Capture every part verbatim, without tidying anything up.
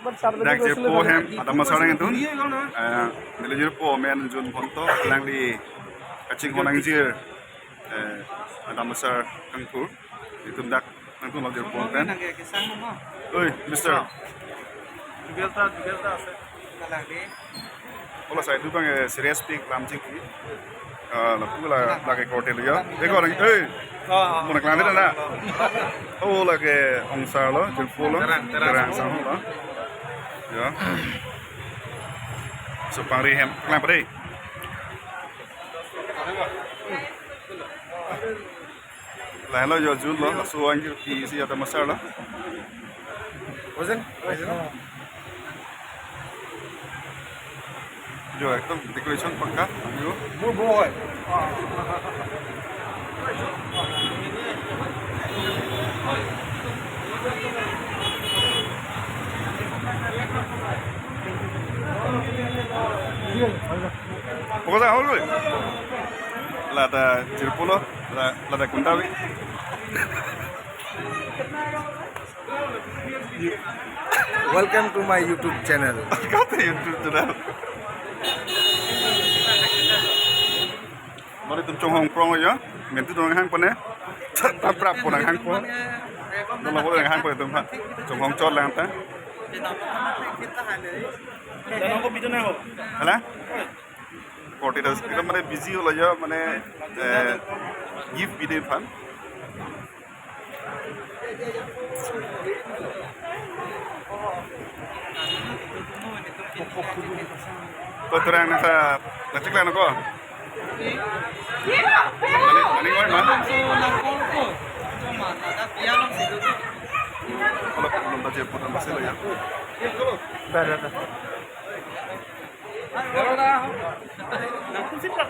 Dak jirpo hem Adam Asar nangtum. Eh, neli jirpo amen Jun Bhonto, alangli kachinghon nangjir, eh, Adam Asar Kangthur. Itum dak nangtum lo jirpo pen. Oi, mister. Jugal ta, jugal ta ase. Hala side abang, eh, serious pik lam chingki. Ah, lapu la, lake korte lo ya. Eh, korang, eh. Oh, oh. Mo nangklang dei na. Oh, lake ongsar lo, jirpo lo. Terang, terang. Terang sang lo. Ya. So, pangri hem, klang pa dei. Lahelo yo Jun lo, laso angjir pi isi Adam Asar lo. Ozen? Ozen? Jo, ekdom decoration pakka, jo. Bo, bo hoy. Pokok sa hol koi. Lata jirpo lo, la, lata kunta bi. Welcome to my YouTube channel. Kata YouTube channel. Mari itum chonghong prong ya. Mentu dong hang pone. Taprap pon hang pon. Dong lo hang pon itum ha. Chonghong chot lang ta. Hala? Forty days. Ekdom mane busy holo ya, mane, eh, gift bide aphan. Ko terang nasa, nacik lang ko. Ani, ani ngoi ma? Kalau belum baca putar masih lo ya. Dah, dah, dah.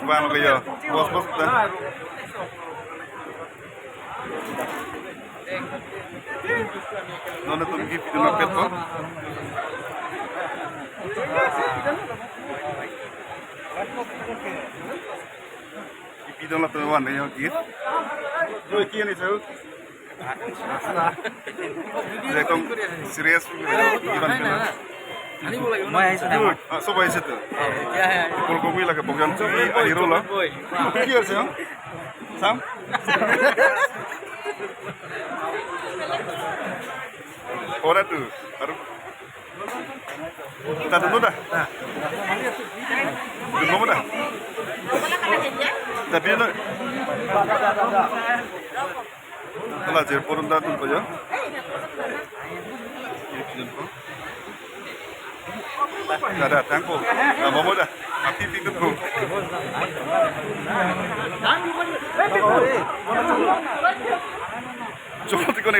Bang, oke, yo. Bos, bos, dah. Non atum gift itu napet ko. Gift itu latum wan yo gift. Jo, iki ani so. Ekdom serious. Iban kena. Moi ahise na. Ah, sob ahise to. Ya, ya. Pulkobi lake bokjan tu ari rola. Ki ase, ha? Sam? Ora tu. Aru. Ta dulu dah. Dulu dah. Tapi lo. Hala jirpo atum ta atum ko ya. Dah, dah, tangko. Dah, momo dah. Api pi atum ko. Cholo tiko ne